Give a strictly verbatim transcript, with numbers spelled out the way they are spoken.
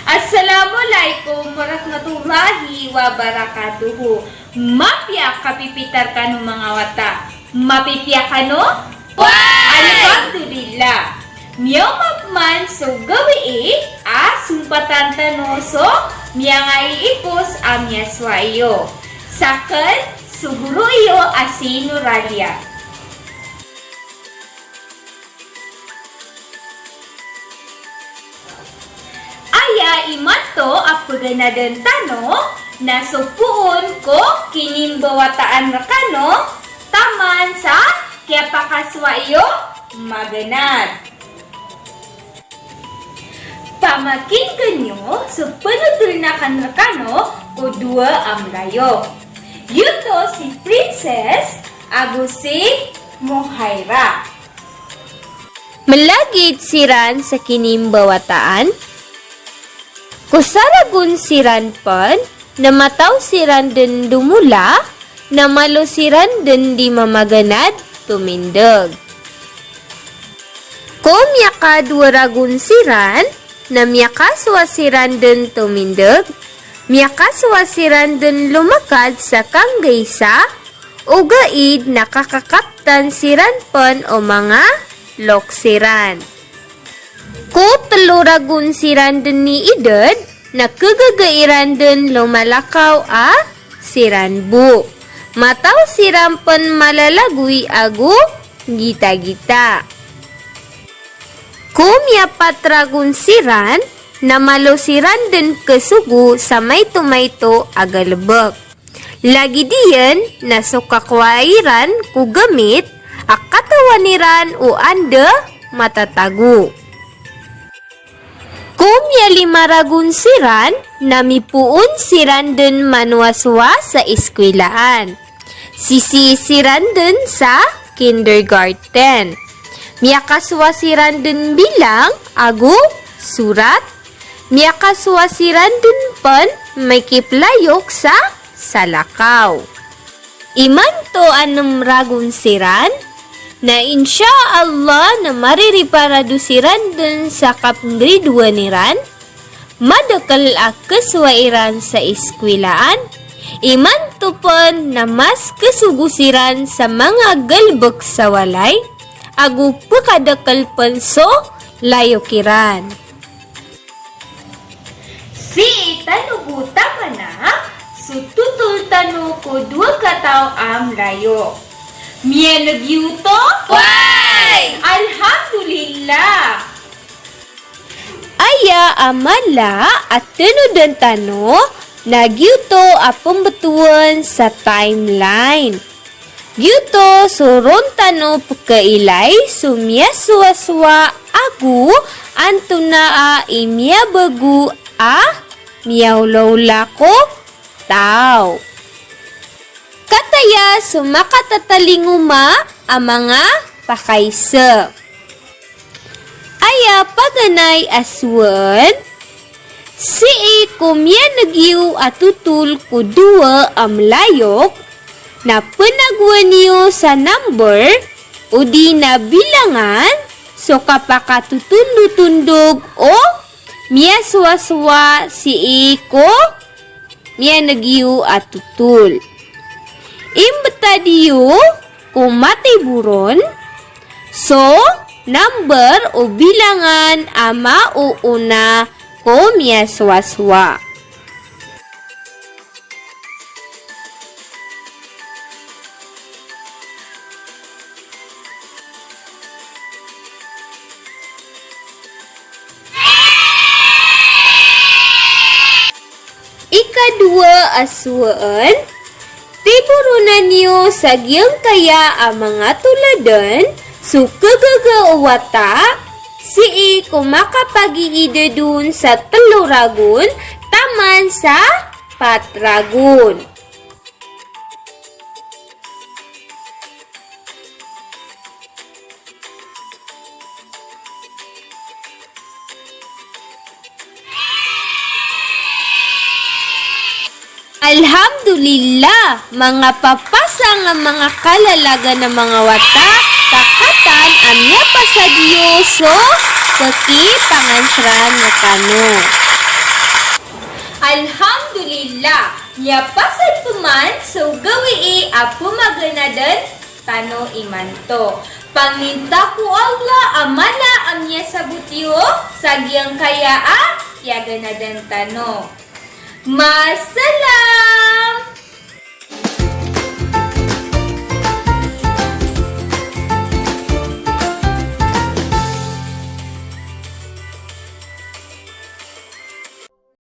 Assalamu alaikum warahmatullahi wabarakatuh. Mapiya a kapipiya rkano manga wata? Mapipiya kano? Alhamdulillah. Miyaoma pman so gawii a sompatan tano so miyangaiipos a miyasowa iyo. Sakn so goro iyo a si Noralia. Aya imanto a paganadan tano na so poon ko kinimbawataan rkano taman sa kiyapakasowa iyo maganad. Pamakinggan iyo so pnotoln akn rkano ko dowa a mlayok. Giyoto si Princess ago si Mohaira. Mlagid siran sa kinimbawataan. Ko saragon siran pn na mataw siran dn domola, na malo siran dn di mamaganad tomindg. Ko miyakadowa ragon siran na miyakasowa siran dn tomindg, miyakasowa siran dn lomakad sa kanggaisa, ogaid na kakakaptan siran pn o manga loks iran. Ko tlo ragon siran dn i idad na kagaga iran dn lomalakaw a siran bo. Mataw siran pn malalagoy ago gitagita. Ko miyapat ragon siran na malo siran dn khasogo sa maito-maito a galbk. Lagid iyan na so kakowa iran ko gamit a katawan iran o anda matatago. Ko miyalima ragon siran na mipoon siran dn manowasowa sa iskwilaan. Sisii siran dn sa kindergarten. Miyakasowa siran dn bilang ago sorat. Miyakasowa siran dn pn makiplayok sa salakaw. Imanto a nem ragon siran, na insha Allah na maririparado siran dn sa kapngridoan iran, madakl a khasowa iran sa iskwilaan, imanto pn na mas khasogo siran sa manga galbk sa walay, ago pkhadakl pn so layok iran. Sii tano bo tamana so totol tano ko dowa kataw a mlayok. Miyaneg iyo oto? Way! Alhamdulillah! Aya a mala a tanodan tano na giyoto a pmbtowan sa timeline. Giyoto so ron tano pkhailay so miyasowasowa ago antonaa i miyabago a miyaolaola ko taw. Kataya so makatatalingoma a manga pakaisa. Aya paganay a sowaan, sii ko miyaneg iyo a totol ko dowa a mlayok, na pnagowan iyo sa number odi na bilangan so kapakatotondotondog o miyasowasowa sii ko miyaneg iyo a totol. Imbtad iyo ko matiboron so number o bilangan a maoona ko miyasowasowa. Ikadowa a sowaan, tiboronan iyo sa giyangkaya a manga toladan so khagaga o wata sii ko makapagiidad on sa telo ragon taman sa pat ragon. Alhamdulillah, manga papasang a manga kalalagan a manga wata, takatan a miyapasad iyo so pkipangansran rkano. Alhamdulillah, miyapasad pman so gawii a pmaganadan tano imanto. Panginta ko Allah a mala a miyasabot iyo sa giyangkaya a piyaganadan tano. Masalam!